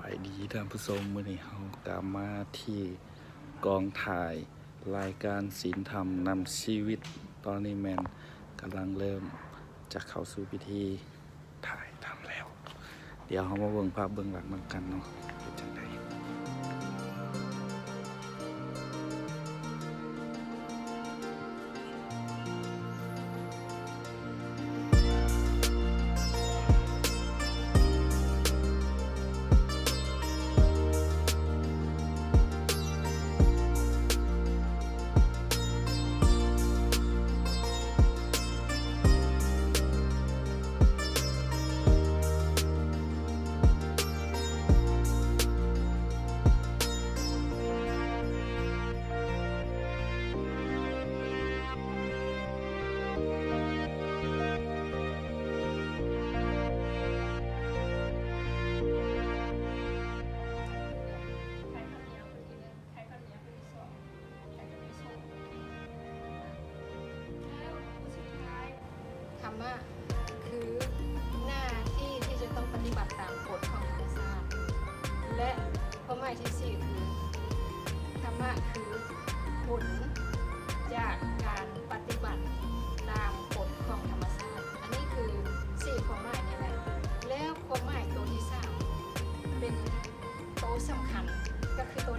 ສະບາຍດີທ່ານຜູ້ຊົມ, ມື້ນີ້ເຮົາກະມາທີ່ກອງຖ່າຍລາຍການສິນທຳນຳຊີວິດ. ຕອນນີ້ແມ່ນກຳລັງເລີ່ມຈະເຂົ້າສູ່ພິທີຖ່າຍທຳແລ້ວ. ດຽວເຮົາມາເບິ່ງພາບເບື້ອງຫຼັງນຳກັນເນາະ ເປັນຈັ່ງໃດ. ທຳມະຄືໜ້າທີ່ທີ່ຈະຕ້ອງປະຕິບັດຕາມກົດຂອງທຳມະຊາດ ແລະ ຄວາມໝາຍທີສີ່ຄື ທຳມະຄືຜົນຈາກການປະຕິບັດຕາມກົດຂອງທຳມະຊາດ. ອັນນີ້ຄືສີ່ຄວາມໝາຍນີ້ແຫຼະ. ແລ້ວຄວາມໝາຍໂຕທີສາມເປັນໂຕສຳຄັນ ກໍຄືໂຕ